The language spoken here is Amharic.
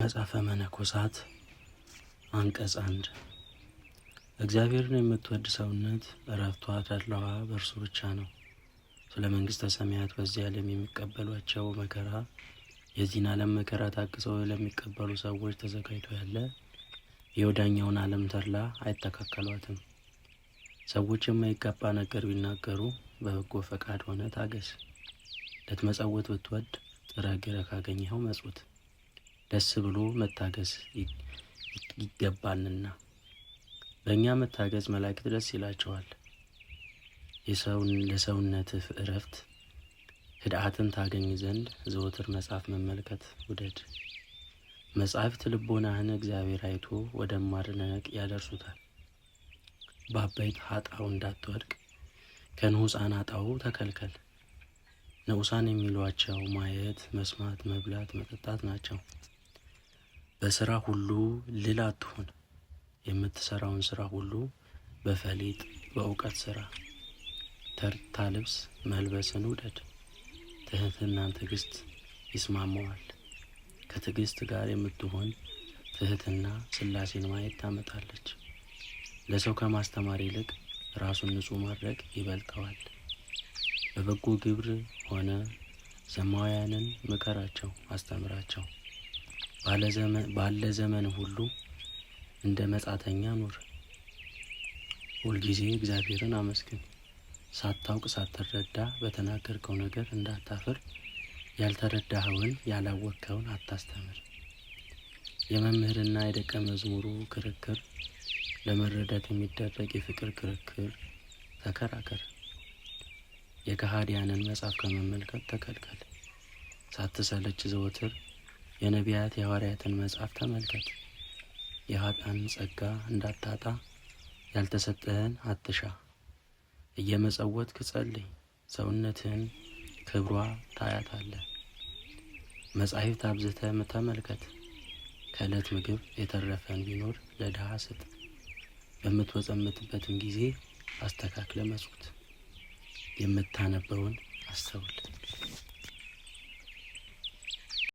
መጽሐፈ መነኮሳት አንቀጽ 1። እግዚአብሔርን የምትወድ ሰውነት እረፍቷ ተድላዋ በእርሱ ብቻ ነው። ስለ መንግሥተ ሰማያት በዚህ ዓለም የሚቀበሏቸው መከራ የዚህን ዓለም መከራ ታግሰው ለሚቀበሉ ሰዎች ተዘጋጅቶ ያለ የወዳኛውን ዓለም ተድላ አይተካከሏትም። ሰዎች የማይገባ ነገር ቢናገሩ በበጎ ፈቃድ ሆነ ታገስ። ልትመጸውት ብትወድ ጥረህ ግረህ ካገኘኸው መጽውት። ደስ ብሎ መታገስ ይገባልና በእኛ መታገዝ መላእክት ደስ ይላቸዋል። ለሰውነትህ እረፍት ህድአትን ታገኝ ዘንድ ዘወትር መጽሐፍ መመልከት ውደድ። መጻሕፍት ልቦናህን እግዚአብሔር አይቶ ወደ ማድነቅ ያደርሱታል። በአበይት ኃጣው እንዳትወድቅ ከንዑሳን ኃጣው ተከልከል። ንዑሳን የሚሏቸው ማየት፣ መስማት፣ መብላት፣ መጠጣት ናቸው። በስራ ሁሉ ልል አትሁን። የምትሰራውን ስራ ሁሉ በፈሊጥ በእውቀት ስራ። ተርታ ልብስ መልበስን ውደድ። ትህትናን ትዕግስት ይስማማዋል። ከትዕግስት ጋር የምትሆን ትህትና ሥላሴን ማየት ታመጣለች። ለሰው ከማስተማር ይልቅ ራሱን ንጹሕ ማድረግ ይበልጠዋል። በበጎ ግብር ሆነ ዘማውያንን ምከራቸው፣ አስተምራቸው። ባለ ዘመን ሁሉ እንደ መጻተኛ ኑር። ሁልጊዜ እግዚአብሔርን አመስግን። ሳታውቅ ሳትረዳ በተናገርከው ነገር እንዳታፍር ያልተረዳኸውን ያላወቅከውን አታስተምር። የመምህርና የደቀ መዝሙሩ ክርክር ለመረዳት የሚደረግ የፍቅር ክርክር ተከራከር። የከሃዲያንን መጽሐፍ ከመመልከት ተከልከል። ሳትሰለች ዘወትር የነቢያት የሐዋርያትን መጽሐፍ ተመልከት። የኃጥአንን ጸጋ እንዳታጣ ያልተሰጠህን አትሻ። እየመጸወትክ ጸልይ፣ ሰውነትህን ክብሯ ታያታለህ። መጻሕፍት አብዝተህ ተመልከት። ከዕለት ምግብ የተረፈን ቢኖር ለድሃ ስጥ። በምትወጸምትበትም ጊዜ አስተካክለ መጽውት። የምታነበውን አስተውል።